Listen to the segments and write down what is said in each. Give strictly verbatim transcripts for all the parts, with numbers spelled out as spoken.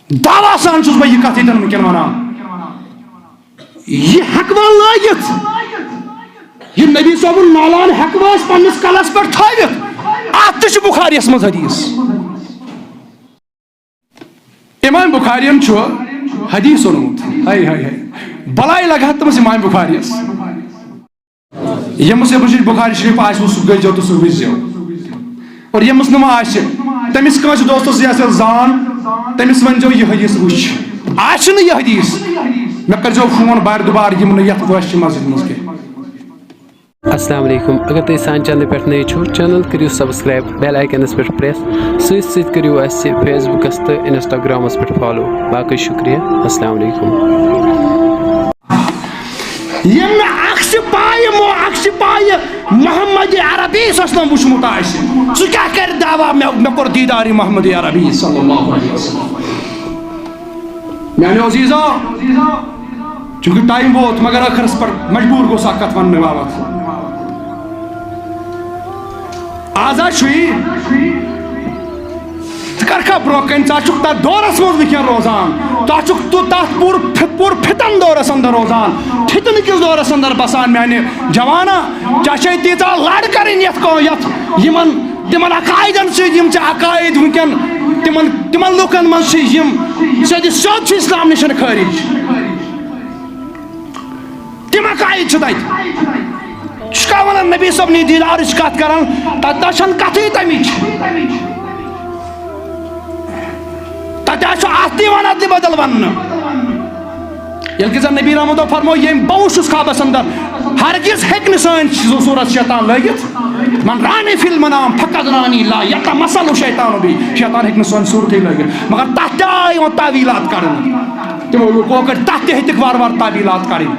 دعویٰ سان چھُس بہٕ یہِ کَتھ ییٚتٮ۪ن وٕنکٮ۪ن وَنان۔ یہِ ہٮ۪کوا لٲگِتھ؟ یہِ نبی صٲبُن نالان ہٮ۪کوا أسۍ پننِس کلس پٮ۪ٹھ تھٲوِتھ؟ اتھ تہِ چھُ بخاریس منٛز حدیث۔ امام بخارین چھُ حدیث اوٚنمُت۔ ہاے، ہاے، ہاے۔ بلاے لگہٕ ہا تٔمِس امام بخاریس۔ ییٚمِس، ییٚمِس نِش بخاری شریف آسہِ، سُہ گٔژھۍزیو تہٕ سُہ وٕچھزیو۔ اور ییٚمِس نہٕ وۄنۍ آسہِ، تٔمِس کٲنٛسہِ دوستس یَس یَس زان، تٔمِس ؤنۍزیو، یہِ حدیث وٕچھ۔ آسہِ نہٕ یہِ حدیث، مےٚ کٔرۍزیو فون بارِ دُبارٕ، یِم نہٕ یَتھ وٲنٛسہِ چھِ مسجد منٛز کینٛہہ۔ السلام علیکم۔ اگر تُہۍ سانہِ چینلہِ پٮ۪ٹھ نٔوۍ چھِو، چینل کٔرِو subscribe، bell آیکنس پٮ۪ٹھ press، سۭتۍ سۭتۍ کٔرِو اَسہِ Facebookس تہٕ Instagramس پٮ۪ٹھ follow۔ باقٕے شُکریہ۔ السلام علیکم۔ ییٚمۍ نہٕ اکھ سِپایہِ مو-، اکھ سِپایہِ محمد عربی صلی اللہ علیہ وسلم وُچھمُت آسہِ، سُہ کیٛاہ کرِ دعویٰ مےٚ، مےٚ کوٚر دیٖدارِ محمد عربی صلی اللہ علیہ وسلم؟ میانیو عزیزو، چونکہ ٹائم ووت، مگر ٲخرس پٮ۪ٹھ مجبوٗر گوٚو سا کتھ وننہٕ باپتھ۔ آز ہا چھُ یی، ژٕ کر کھا برونٛہہ کنہِ، ژٕ ہا چھُکھ تتھ دورس منٛز وٕنکیٚن روزان، ژٕ ہا چھُکھ، ژٕ تتھ پوٗرٕ فت-، پوٗرٕ فتن دورس اندر روزان، فتنہٕ کِس دورس اندر بسان۔ میانہِ جوانا، ژےٚ چھے تیٖژاہ لڑ کرٕنۍ یتھ کو-، یتھ یِمن، تِمن عقایدن سۭتۍ، یِم ژےٚ عقاید وٕنکیٚن تِمن، تِمن لوٗکن منٛز چھِ، یِم سیٚدِ سیوٚد چھِ اسلام نِش خٲرج۔ تِم عقاید چھِ تتہِ۔ چھُکھا ونان نبی صٲبنٕے دیٖدارٕچ کتھ کران، تتہِ نہ چھنہٕ کتھٕے تمِچ۔ تتہِ ہا چھُ اتھ تہِ یِوان ادلہِ بدل وننہٕ۔ ییٚلہِ کہِ زن نبی رحمتو فرمو، ییٚمۍ بہٕ وُچھُس خوابس اندر، ہرگز ہیٚکہِ نہٕ سٲنۍ صورت شیطان لٲگِتھ۔ من رانی فی المنام فقد رانی، لا یتمثل شیطان بی، شیطان ہیٚکہِ نہٕ سٲنۍ صورتٕے لٲگِتھ۔ مگر تتھ تہِ آے یِوان تعویلات کرنہٕ۔ تِمو لوٗکو کٔرۍ تتھ تہِ ہیٚتِکھ وارٕ وارٕ تعویلات کرٕنۍ۔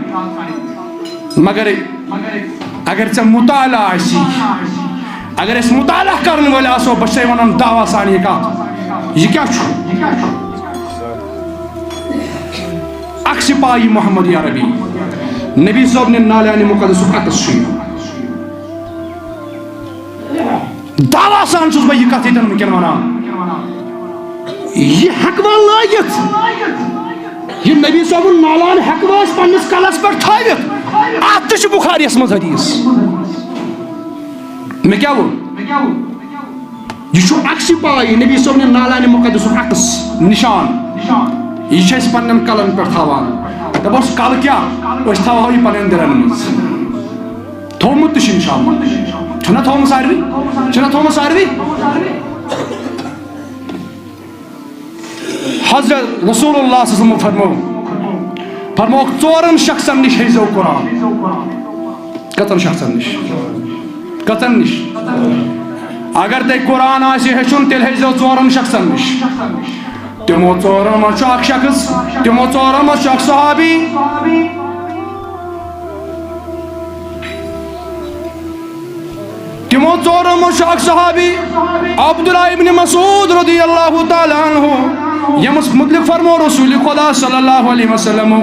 مگر اگر ژےٚ مطالعہ آسی، اگر أسۍ مطالعہ کرن وٲلۍ آسو، بہٕ چھسے ونان دعویٰ سان یہِ کتھ، یہِ کیٛاہ چھُ؟ اکھ سپاہی محمد عربی، نبی صٲب نہِ نالانِ مقدسُک عکس چھُ یہِ۔ دعویٰ سان چھُس بہٕ یہِ کتھ ییٚتٮ۪ن وٕنکٮ۪ن ونان۔ یہِ ہٮ۪کوا لٲگِتھ؟ یہِ نبی صٲبُن نالان ہٮ۪کوا أسۍ پننِس کلس پٮ۪ٹھ تھٲوِتھ؟ اتھ تہِ چھُ بخاریس منٛز حدیث۔ مےٚ کیٛاہ ووٚن؟ یہِ چھُ عکسِ پاے، نبی صٲبنہِ نالانِ مقدسُک عکس، نشان۔ یہِ چھِ أسۍ پننٮ۪ن کلن پٮ۪ٹھ تھاوان۔ دپوس، کل کیٛاہ؟ أسۍ تھاوہو یہِ پننٮ۪ن دِلن منٛز۔ تھوٚومُت تہِ چھُ انشاءاللہ۔ چھُنہ تھوٚومُت ساروی؟ چھُنہ تھوٚومُت ساروی؟ حضرت رسول اللہ صلی اللہ علیہ وسلم فرمو، فرموکھ، ژورن شخصن نِش ہیٚزیو قرآن۔ کٔژن شخصن نِش؟ کٔژن نِش؟ اگر تۄہہِ قرآن آسہِ ہیٚچھُن، تیٚلہِ ہیٚزیو ژورن شخصن نِش۔ تِمو ژورن منٛز چھُ اکھ شخص، تِمو ژورن منٛز چھُ اکھ صحابی۔ تِمو ژورو منٛز چھُ اکھ صحابی عبداللہ ابن مسعود رضی اللہ تعالیٰ عنہ، ییٚمِس مُتعلِق فرمو رسول خدا صلی اللہ علیہ وسلم،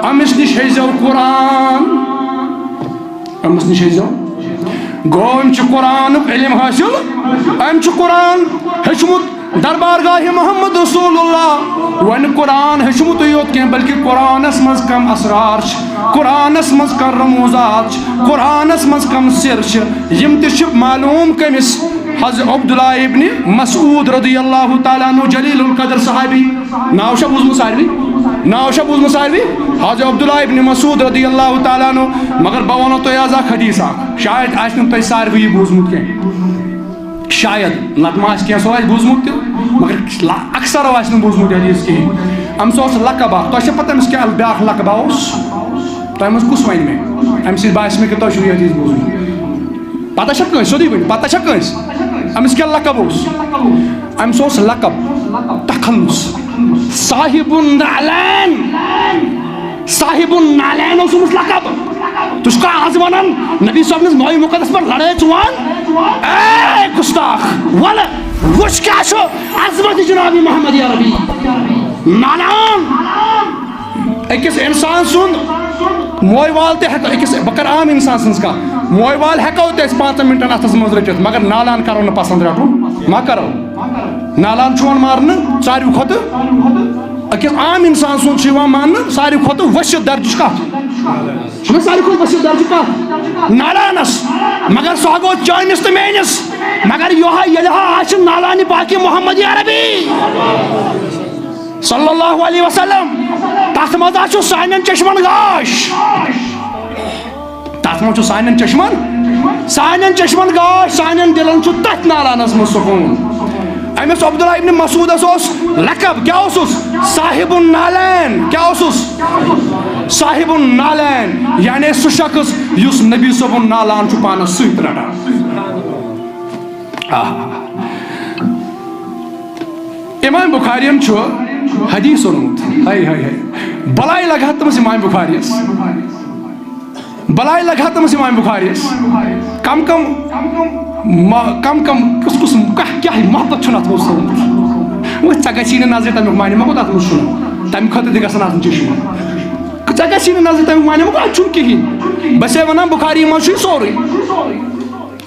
أمِس نِش ہیٚزیو قرآن، أمِس نِش ہیٚزیو۔ گوٚو، أمۍ چھُ قرآنُک علم حٲصِل، أمۍ چھُ قرآن ہیٚچھمُت۔ دربارگاہ محمد رسول اللہ۔ وۄنۍ قرآن ہیٚچھمُتُے یوت کینٛہہ، بلکہِ قرآنس منٛز کم اسرار چھِ، قرآنس منٛز کم رموزات چھِ، قرآنس منٛز کم سر چھِ، یِم تہِ چھِ معلوم کٔمِس؟ حضرت عبداللہ ابن مسعود رضی اللہ تعالیٰ عنہ، جلیل القدر صحابی۔ ناو چھا بوٗزمُت ساروی؟ ناو چھا بوٗزمُت ساروی؟ حضرت عبداللہ ابن مسعود رضی اللہ تعالیٰ عنہ۔ مگر بہٕ ونو تۄہہِ آز اکھ حدیث اکھ، شاید آسہِ نہٕ تۄہہِ ساروٕے یہِ بوٗزمُت کینٛہہ۔ شاید، نتہٕ ما آسہِ کینٛہہ سُہ آسہِ بوٗزمُت تہِ، مگر لا-، اکثرو آسہِ نہٕ بوٗزمُت یہِ حدیث کِہیٖنۍ۔ أمِس اوس لقب اکھ، تۄہہِ چھا پتہ أمِس کیٛاہ بیٛاکھ لقبہ اوس؟ تۄہہِ منٛز کُس وَنہِ مےٚ؟ اَمہِ سۭتۍ باسہِ مےٚ کہِ تۄہہِ چھُو یہِ حدیث بوٗزمُت۔ پتہ چھا کٲنٛسہِ؟ سیوٚدُے ؤنِو، پتہ چھا کٲنٛسہِ؟ أمِس کیٛاہ لقب اوس؟ أمِس اوس لقب تخلص، صاحب النعلین۔ صاحب النعلین اوس أمِس لقب۔ ژٕ چھُکھا آز ونان نبی صٲبنِس نوِ مقدس پٮ۪ٹھ لڑٲے ژٕ وَن؟ اے گستاخ، وَلہٕ وٕچھ کیٛاہ چھُ عظمت جناب محمد عربی۔ نالان۔ أکِس اِنسان سُنٛد موے وال تہِ ہٮ۪کو، أکِس، بہٕ کَرٕ عام اِنسان سٕنٛز کَتھ، موے وال ہٮ۪کو تہِ أسۍ پانٛژَن مِنٹَن اَتھَس منٛز رٔٹِتھ، مگر نالان کَرو نہٕ پَسنٛد رَٹُن، ما کَرو؟ نالان چھُ یِوان مارنہٕ ژاروِ کھۄتہٕ أکِس عام اِنسان سُنٛد چھُ یِوان ماننہٕ ساروی کھۄتہٕ ؤسِتھ درجہٕ چھُ کَتھ؟ چھُنہ ساروی کھۄتہٕ ؤسِتھ درجہٕ کَتھ؟ نالانَس۔ مگر سُہ ہا گوٚو چٲنِس تہٕ میٲنِس۔ مگر یِہوٚے ییٚلہِ ہا آسہِ نالانہِ پاکہِ محمد عربی صلی اللہ علیہ وسلم، تَتھ منٛز ہا چھُ سانٮ۪ن چشمَن گاش۔ تَتھ منٛز چھُ سانٮ۪ن چشمَن، سانٮ۪ن چشمَن گاش، سانٮ۪ن دِلَن چھُ تَتھ نالانَس منٛز سکوٗن۔ أمِس عبداللہ ابن مسعودَس اوس لقب، کیٛاہ اوسُس؟ صاحب النعلین۔ کیٛاہ اوسُس؟ صاحب النعلین، یعنی سُہ شخص یُس نبی صٲبُن نالان چھُ پانَس سۭتۍ رَٹان۔ آہا۔ امام بخارین چھُ حدیث اوٚنمُت۔ ہاے، ہاے، ہاے۔ بلاے لگہٕ ہا تٔمِس امام بخاریس۔ بلاے لگہٕ ہا تٔمِس امام بخاریس۔ کم کم، ما-، کم کم، کُس کُس، کیٛاہ، کیٛاہ محبت چھُنہٕ اتھ منٛز تھوٚومُت۔ وۄنۍ ژےٚ گژھی نہٕ نظرِ تمیُک معنی، مےٚ کوٚت اتھ منٛز چھُنہٕ؟ تمہِ خٲطرٕ تہِ گژھن آسٕنۍ چشمہٕ۔ ژےٚ گژھی نہٕ نظرِ تمیُک معنی، مےٚ کوٚت، اتھ چھُنہٕ کِہیٖنۍ۔ بس ہے ونان بخاری منٛز چھُ یہِ سورُے۔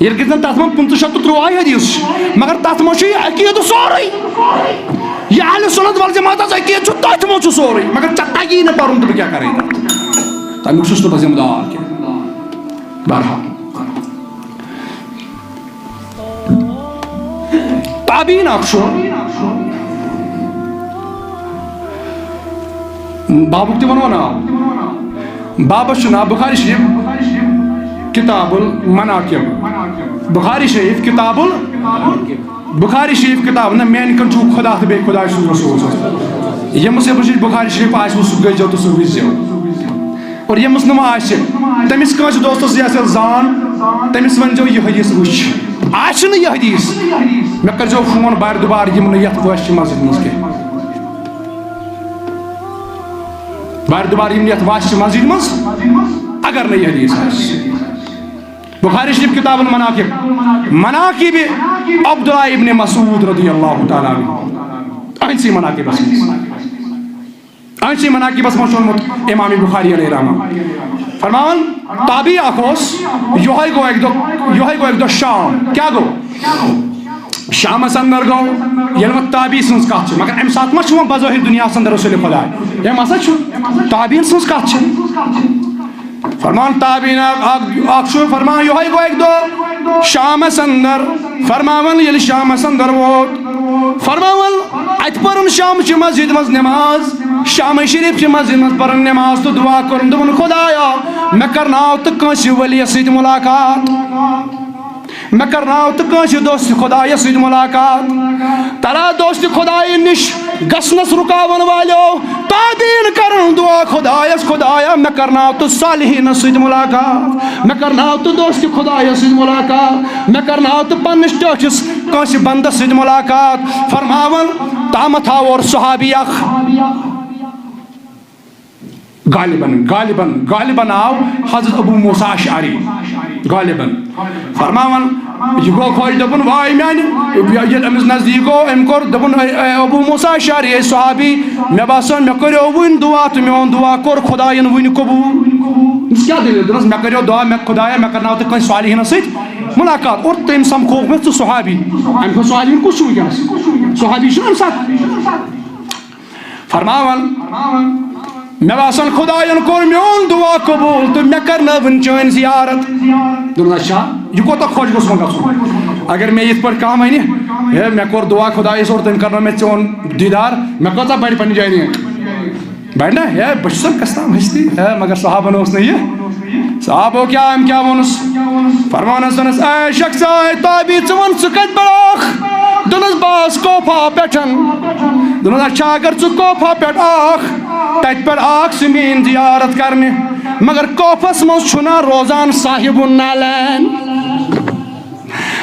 ییٚلہِ کہِ زن تتھ منٛز پٕنٛژٕہ شیٚتھ تہٕ ترٛۆوَے حدیث چھِ، مگر تتھ منٛز چھُ یہِ عقیدٕ سورُے۔ یہِ اہل سنت والجماعتس عقیدٕ چھُ، تٔتھۍ منٛز چھُ سورُے، مگر ژےٚ تگی نہٕ پرُن تہٕ بہٕ کیٛاہ کرے تتھ؟ تمیُک چھُس نہٕ بہٕ ذمہٕ دار کینٛہہ۔ بہرحال، تابعین اکھ چھُ، بابُک تہِ ونو ناو۔ بابس چھُ ناو بخاری شریف کتاب المناقب۔ بخاری شریف کتاب ال-، بخاری شریف کتاب، نہ میانہِ کن چھُ خدا تہٕ بیٚیہِ خداے سُنٛد رسول صلی اللہ علیہ وسلم۔ ییٚمِس، ییٚمِس نِش بخاری شریف آسہِ، سُہ گٔژھۍزیو تہٕ سُہ وٕچھزیو۔ اور ییٚمِس نہٕ وۄنۍ آسہِ، تٔمِس کٲنٛسہِ دوستس یہِ آسہِ زان، تٔمِس ؤنۍزیو یہِ حدیث وٕچھ۔ آسہِ نہٕ یہِ حدیث، مےٚ کٔرۍزیو فون بارِ دُبارٕ، یِم نہٕ یتھ وٲسۍ چھِ مسجد منٛز کینٛہہ۔ بار دُبار یِم یَتھ واسہِ چھِ مسجد منٛز، اگر نہٕ یہِ حدیث آسہِ۔ بخاری شریف کتاب المناقب، مناقب عبداللہ ابن مسعود رضی اللہ تعالیٰ عنہ۔ أہنٛدسٕے مناقبس منٛز، أہنٛدسٕے مناقبس منٛز چھُ اوٚنمُت امام بخاری علیہ رحمہ۔ فرماوان، تابعی اکھ اوس، یِہوٚے گوٚو اکہِ دۄہ، یِہوٚے گوٚو اکہِ دۄہ شام۔ کیٛاہ گوٚو؟ شامس اندر گوٚو، ییٚلہِ وۄنۍ تابعی سٕنٛز کتھ چھِ، مگر امہِ ساتہٕ ما چھُ وۄنۍ بظٲہر دُنیاہس اندر رسول خدا؟ أمۍ ہسا چھُ تابعین سٕنٛز کتھ چھِ۔ فرمان تابعین اکھ، اکھ، اکھ چھُ فرمان یِہوٚے گوٚو اکہِ دۄہ شامس اندر، فرماوان ییٚلہِ شامس اندر ووت، فرماوان اتہِ پٔرٕن شامچہِ مسجد منٛز نماز، شام شریف چہِ مسجد منٛز پٔرٕن نماز تہٕ دعا کوٚرُن، دوٚپُن، خدایا، مےٚ کرناو تہٕ کٲنٛسہِ ؤلیَس سۭتۍ ملاقات۔ مےٚ کرناو تہٕ کٲنٛسہِ دوست خدایس سۭتۍ ملاقات۔ ترا دوست خدایہِ نِش گژھنس رُکاون والیو، تابعین کرن دعا خدایس، خدایا، مےٚ کرناو تہٕ صالحینس سۭتۍ ملاقات، مےٚ کرناو تہٕ دوست خدایس سۭتۍ ملاقات، مےٚ کرناو تہٕ پننِس ٹٲٹھِس کٲنٛسہِ بندس سۭتۍ ملاقات۔ فرماوان، تامتھ آو اور صحابی اکھ۔ غالباً، غالباً، غالباً آو حضرت ابو موسیٰ اشعری، غالباً۔ فرماوان، یہِ گوٚو خۄش، دوٚپُن، واے میانہِ، ییٚلہِ أمِس نزدیٖک گوٚو، أمۍ کوٚر، دوٚپُن، اے، اے ابو موسیٰ اشعری، اے صحابی، مےٚ باسان، مےٚ کٔریو وٕنۍ دُعا تہٕ میون دُعا کوٚر خۄدایَن وٕنہِ قبوٗل۔ أمِس کیٛاہ دٔلیٖل؟ دوٚپنَس، مےٚ کٔریو دُعا، مےٚ، خۄدایا، مےٚ کرناو تہٕ کٲنٛسہِ صالحیٖنَس سۭتۍ مُلاقات۔ اور تٔمۍ سَمکھووُکھ مےٚ ژٕ صحابی۔ اَمہِ کھۄتہٕ صالحیٖن کُس چھُ وٕنکیٚنَس؟ صحابی چھُنہ اَمہِ ساتہٕ۔ فرماوان، مےٚ باسان خدایَن کوٚر میون دُعا قبوٗل تہٕ مےٚ کرنٲوٕن چٲنۍ زیارت۔ دوٚپُن، اچھا، یہِ کوٗتاہ خۄش گوٚژھ وۄنۍ گژھُن؟ اگر مےٚ یِتھ پٲٹھۍ کانٛہہ وَنہِ، ہے، مےٚ کوٚر دُعا خدایَس اور تٔمۍ کرنٲو مےٚ چون دیٖدار، مےٚ کۭژاہ بَڑِ پنٕنۍ جاے نیک؟ بَڑِ نا؟ ہے، بہٕ چھُس کَس تام ہستی، ہے، مگر صحابَن اوس نہٕ یہِ۔ صحابو کیٛاہ، أمۍ کیٛاہ ووٚنُس؟ فرمانَس دوٚپنَس، اے شخصا، اے تابعی، ژٕ وَن، ژٕ کَتہِ پٮ۪ٹھ آکھ؟ دوٚپنَس، بہٕ آس کوفہ پٮ۪ٹھ۔ دوٚپنَس، اچھا، اگر ژٕ کوفہ پٮ۪ٹھ آکھ، تَتہِ پٮ۪ٹھ آکھ ژٕ میٛٲنۍ زیارت کرنہِ، مگر کوفَس منٛز چھُنہ روزان صاحب النعلین۔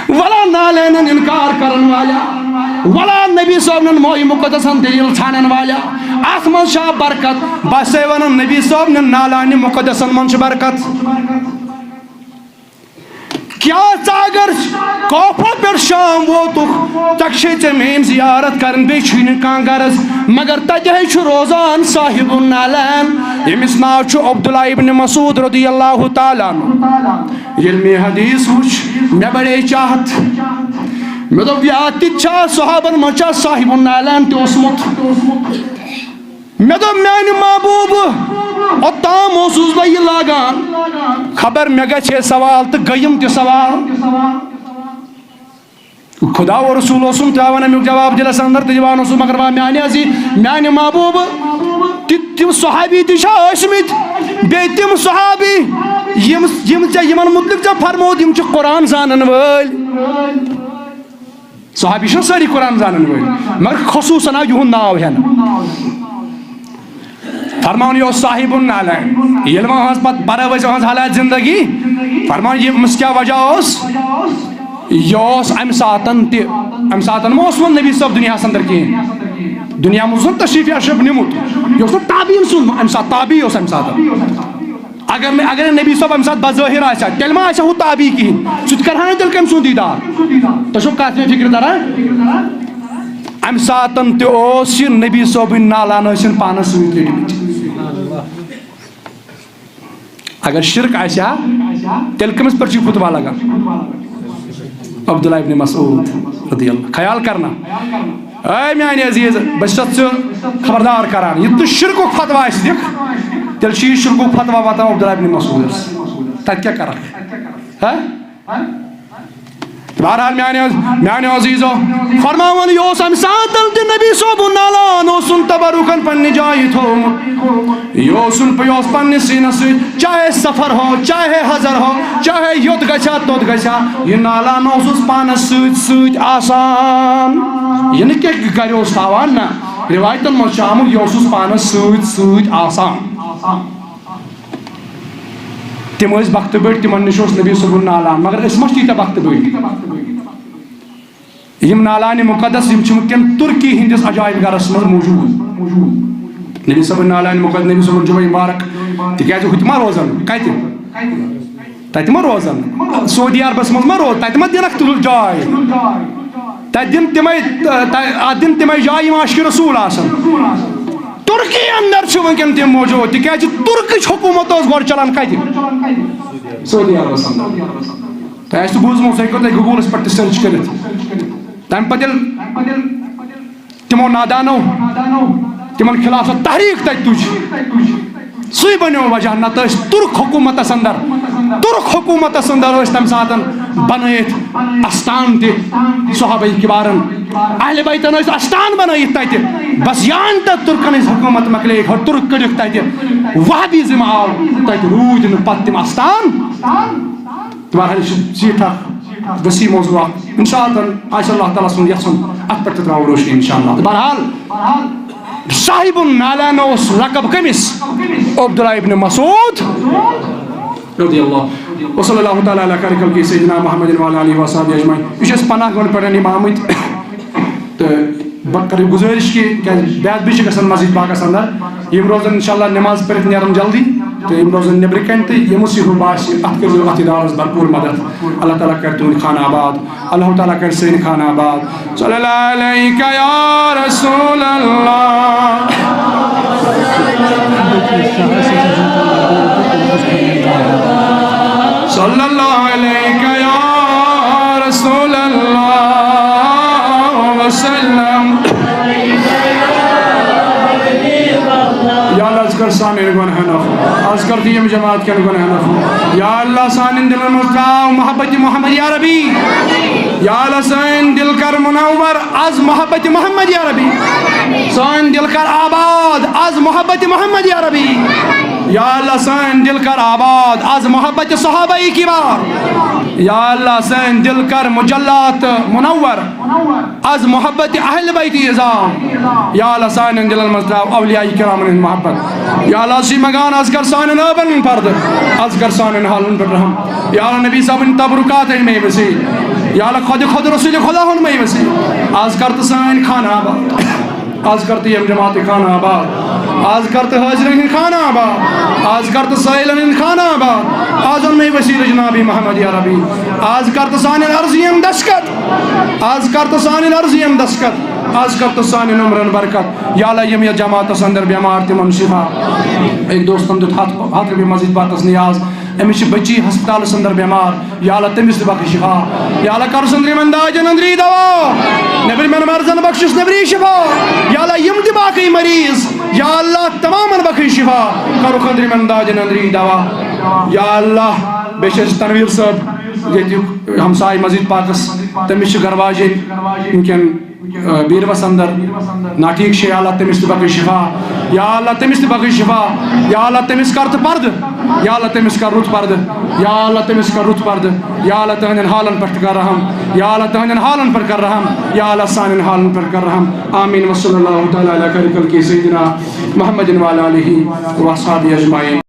ولا نعلینن انکار کرن والا، ولا نبی صٲبنن موی مقدسن دلیل ژھانڈن والا۔ اتھ منٛز چھا برکت؟ بس ہے ونان نبی صٲبنن نعلانِ مقدسن منٛز چھِ برکت۔ کیا ژٕ اگر کوفہ پٮ۪ٹھ شام ووتُکھ، ژےٚ چھے ژےٚ میٲنۍ زیارت کرٕنۍ، بیٚیہِ چھُے نہٕ کانٛہہ غرض، مگر تتہِ ہے چھُ روزان صاحب النعلین، ییٚمِس ناو چھُ عبداللہ ابن مسعود رضی اللہ تعالیٰ عنہ۔ ییٚلہِ مےٚ یہِ حدیث وُچھ، مےٚ بڑے چاہت۔ مےٚ دوٚپ، یہِ تہِ چھا صحابن منٛز چھا صاحب النعلین تہِ اوسمُت؟ مےٚ دوٚپ، میانہِ محبوٗبہٕ، اوٚتام اوسُس بہٕ یہِ لاگان، خبر مےٚ گژھِ ہے سوال تہٕ گٔیم تہِ سوال۔ خدا و رسول اوسُم ترٛاوان اَمیُک جواب دِلس اندر تہٕ دِوان اوسُم، مگر وا میانہِ عزیٖز، میانہِ محبوٗبہٕ، تہِ-، تِم صحابی تہِ چھا ٲسمٕتۍ؟ بیٚیہِ تِم صحابی یِم، یِم ژےٚ، یِمن مُتعلِق ژےٚ فرمووُتھ، یِم چھِ قرآن زانن وٲلۍ۔ صحابی چھِنہٕ سٲری قرآن زانن وٲلۍ، مگر خصوٗصن آو یِہُنٛد ناو ہٮ۪نہٕ۔ فرماوُن، یہِ اوس صاحب النعلین۔ ییٚلہِ وۄنۍ أہٕنٛز پتہٕ پرو أسۍ أہٕنٛز حالات زندگی، فرماوُن، یہِ أمِس کیٛاہ وجہ اوس؟ یہِ اوس اَمہِ ساتن تہِ، اَمہِ ساتن ما اوس وۄنۍ نبی صٲب دُنیاہس اندر کِہیٖنۍ؟ دُنیا منٛز اوس نہٕ تشریٖف یا شریٖف نیوٗمُت۔ یہِ اوس نہٕ تابعی سُنٛد، اَمہِ ساتہٕ تابعی اوس اَمہِ ساتن۔ اگر نہٕ، اگر نہٕ نبی صٲب اَمہِ ساتہٕ بظٲہِر آسہِ ہا، تیٚلہِ ما آسہِ ہا ہُہ تابعی کِہیٖنۍ؟ سُہ تہِ کرٕہا نہٕ تیٚلہِ کٔمۍ سُنٛد دیٖدار؟ تۄہہِ چھو کَتھ مےٚ فِکرِ تَران؟ اَمہِ ساتَن تہِ اوس یہِ نبی صٲبٕنۍ نالان ٲسِن پانَس سۭتۍ رٔٹمٕتۍ۔ اگر شرک آسہِ ہا، تیٚلہِ کٔمِس پٮ۪ٹھ چھُ یہِ فتوا لگان؟ عبداللہ ابن مسعود رضی اللہ۔ خیال کرنا۔ اے میانہِ عزیز، بہٕ چھُسَتھ ژٕ خبردار کران، یہِ تُہۍ شرکُک فتوا آسہِ دِکھ، تیٚلہِ چھُ یہِ شرکُک فتوا واتان عبداللہ ابن مسعودس۔ تَتہِ کیٛاہ کرکھ؟ ہہ؟ بہرحال میانہِ عز-، میانہِ عزیزو، فرماوان، یہِ اوس اَمہِ ساتہٕ تہِ نبی صٲبُن نالان اوسُن تبرکن پننہِ جایہِ تھوٚومُت۔ یہِ اوسُن، یہِ اوس پننِس سیٖنس سۭتۍ، چاہے سفر ہو، چاہے حضر ہو، چاہے یوٚت گژھِ ہا، توٚت گژھِ ہا، یہِ نالان اوسُس پانس سۭتۍ سۭتۍ آسان۔ یہِ نہٕ کینٛہہ گرِ اوس تھاوان، نہ، روایتن منٛز چھُ آمُت، یہِ اوسُس پانس سۭتۍ سۭتۍ آسان۔ تِم ٲسۍ بختہٕ بٔڑۍ، تِمن نِش اوس نبی صٲبُن نالان، مگر أسۍ ما چھِ تیٖتیٛاہ بختہٕ بٔڑۍ؟ یِم نالانِ مُقدس، یِم چھِ وٕنکٮ۪ن تُرکی ہِنٛدِس عجایب گرس منٛز موجود۔ نبی صٲبٕنۍ نالانِ مُقدس، نبی صٲبُن جُبہ مُبارک، تِکیٛازِ ہُتہِ ما روزن؟ کتہِ؟ تتہِ ما روزن؟ سعودی عربس منٛز ما روز؟ تتہِ ما دِنکھ تُل جاے؟ تتہِ دِن تِمے، تہ-، تہ-، اتھ دِن تِمے جاے، یِم عاشقِ رسول آسن۔ تُرکی اندر چھِ وٕنکٮ۪ن تِم موجود، تِکیٛازِ تُرکٕچ حکوٗمت ٲس گۄڈٕ چلان کتہِ؟ سعودی عربس اندر۔ تۄہہِ آسہِ بوٗزمُت، سُہ ہیٚکِو تُہۍ Google-س پٮ۪ٹھ تہِ search کٔرِتھ۔ تَمہِ پَتہٕ ییٚلہِ تِمو نادانو تِمن خلاف سۄ تحریٖک تَتہِ تُج، سُے بَنیو وجہ۔ نَتہٕ ٲسۍ تُرک حکوٗمتَس اندر، تُرک حکوٗمتَس اندر ٲسۍ تَمہِ ساتہٕ بَنٲیِتھ اَستان تہِ صحابہ کِبارَن، اہلِ بیتَن ٲسۍ اَستان بَنٲیِتھ تَتہِ۔ بس یان تہٕ تُرکَن ہٕنٛز حکوٗمت مۄکلے، ہو تُرک کٔڑِکھ تَتہِ۔ وہابیزم آو تَتہِ، روٗدۍ نہٕ پَتہٕ تِم اَستان۔ تہٕ بہرحال، یہِ چھُ زیٖٹھ اکھ وسیع موضوع اکھ۔ انشاءاللہ آسہِ اللہ تعالیٰ سُنٛد یژھُن، اتھ پٮ۪ٹھ تہِ ترٛاوو روشنی انشاءاللہ۔ تہٕ بہرحال، صاحب النعلین اوس لقب کٔمِس؟ عبداللہ ابن مسعود رضی اللہ۔ وصلی اللہ تعالیٰ علی خیر خلقہ سیدنا محمد وعلی آلہ وصحبہ اجمعین۔ یہِ چھُ اَسہِ پناہ گنٛڈ پٮ۪ٹھ یِم آمٕتۍ۔ تہٕ بہٕ کرٕ گُزٲرِش کہِ، کیٛازِ بے ادبی چھِ گژھان مسجد پاکس اندر، یِم روزن انشاءاللہ نماز پٔرِتھ نیرن جلدی، تہٕ یِم روزن نیٚبرٕ کنہِ، تہٕ ییٚمِس یہِ ہیوٗ باسہِ، اتھ کٔرِو اتھ ادارس بھرپوٗر مدد۔ اللہ تعالیٰ کرِ تُہُنٛد خانہٕ آباد، اللہ تعالیٰ کرِ سٲنۍ خانہٕ آباد۔ صلی اللہ علیک یا رسول اللہ۔ صلی اللہ علیک یا رسول اللہ وسلم۔ یا اللہ، از کر سانٮ۪ن گۄنہن عفو۔ از کر تہٕ ییٚمہِ جماعت کٮ۪ن گۄنہن عفو۔ یا اللہ، سانٮ۪ن دِلن منٛز ترٛاو محبت محمد یا ربی۔ یا اللہ، سٲنۍ دِل کر منور از محبت محمد یا ربی۔ سٲنۍ دِل کر آباد از محبت محمد یا ربی۔ یا اللہ، سٲنۍ دِل کر آباد از محبت صحابہ کبار۔ یا اللہ، سٲنۍ دِل کر مجلات منور از محبت اہل بیت عظام۔ یا اللہ، سانٮ۪ن دِلن منٛز ترٛاو اولیاء کرامن ہٕنٛز محبت۔ یا اللہ، سُے مگان از کر سانٮ۪ن ٲبن ہُنٛد پردٕ، از کر سانٮ۪ن حالن پٮ۪ٹھ رحم۔ یا اللہ، نبی صٲبٕنۍ تبرکات أنۍ مے وسیع۔ یا اللہ، خۄدِ خۄد رسول خدا ہُن مے وسیع۔ از کر تہٕ سٲنۍ خانہٕ آباد۔ از کر تہٕ ییٚمہِ جماعتٕکۍ خانہٕ آباد۔ از کر تہٕ حٲضرن ہٕنٛدۍ خانہٕ آباد۔ از کر تہٕ سٲیلن ہٕنٛدۍ خانہٕ آباد۔ از اوٚن مے وسیلہٕ جنابی محمد یا ربی۔ از کر تہٕ سانٮ۪ن عرضین دستخط۔ از کر تہٕ سانٮ۪ن عرضین دستخط۔ از کر تہٕ سانٮ۪ن عمرن برکت۔ یا اللہ، یِم یتھ جماعتس اندر بٮ۪مار، تِمن شفا۔ أکۍ دوستن دیُت ہتھ، ہتھ رۄپیہِ مسجد پاکس نیاز۔ أمِس چھِ بٔچی ہسپتالس اندر بٮ۪مار۔ یا اللہ، تٔمِس تہِ بخش شفا۔ یا اللہ، کر سُنٛد یِمن دادٮ۪ن أنٛدری دوا، نیٚبرِمٮ۪ن مرضن بخشس نیٚبری شفا۔ یا اللہ، یِم تہِ باقٕے مریض، یا اللہ، تمامن بخش شفا، کرو خندری من داجن اندری دوا۔ یا اللہ، بیٚیہِ چھِ اَسہِ تنویر صٲب، ییٚتیُک ہمساے مسجد پاکس، تٔمِس چھِ گرواجِنۍ وٕنکٮ۪ن، آ، بیٖروَس اندر ناٹھیٖک چھِ۔ یا اللہ، تٔمِس تہِ بخش شفا۔ یا اللہ، تٔمِس تہِ بخش شفا۔ یا اللہ، تٔمِس کر تہٕ پردٕ۔ یا اللہ، تٔمِس کر رُت پردٕ۔ یا اللہ، تٔمِس کر رُت پردٕ۔ یا اللہ، تہنٛدٮ۪ن حالن پٮ۪ٹھ کر رحم۔ یا اللہ، تہنٛدٮ۪ن حالن پٮ۪ٹھ کر رحم۔ یا اللہ، سانٮ۪ن حالن پٮ۪ٹھ کر رحم۔ آمین۔ وصلی اللہ تعالی علی خیر خلقہ سیدنا محمد وعلی آلہ و اصحابہ اجمعین۔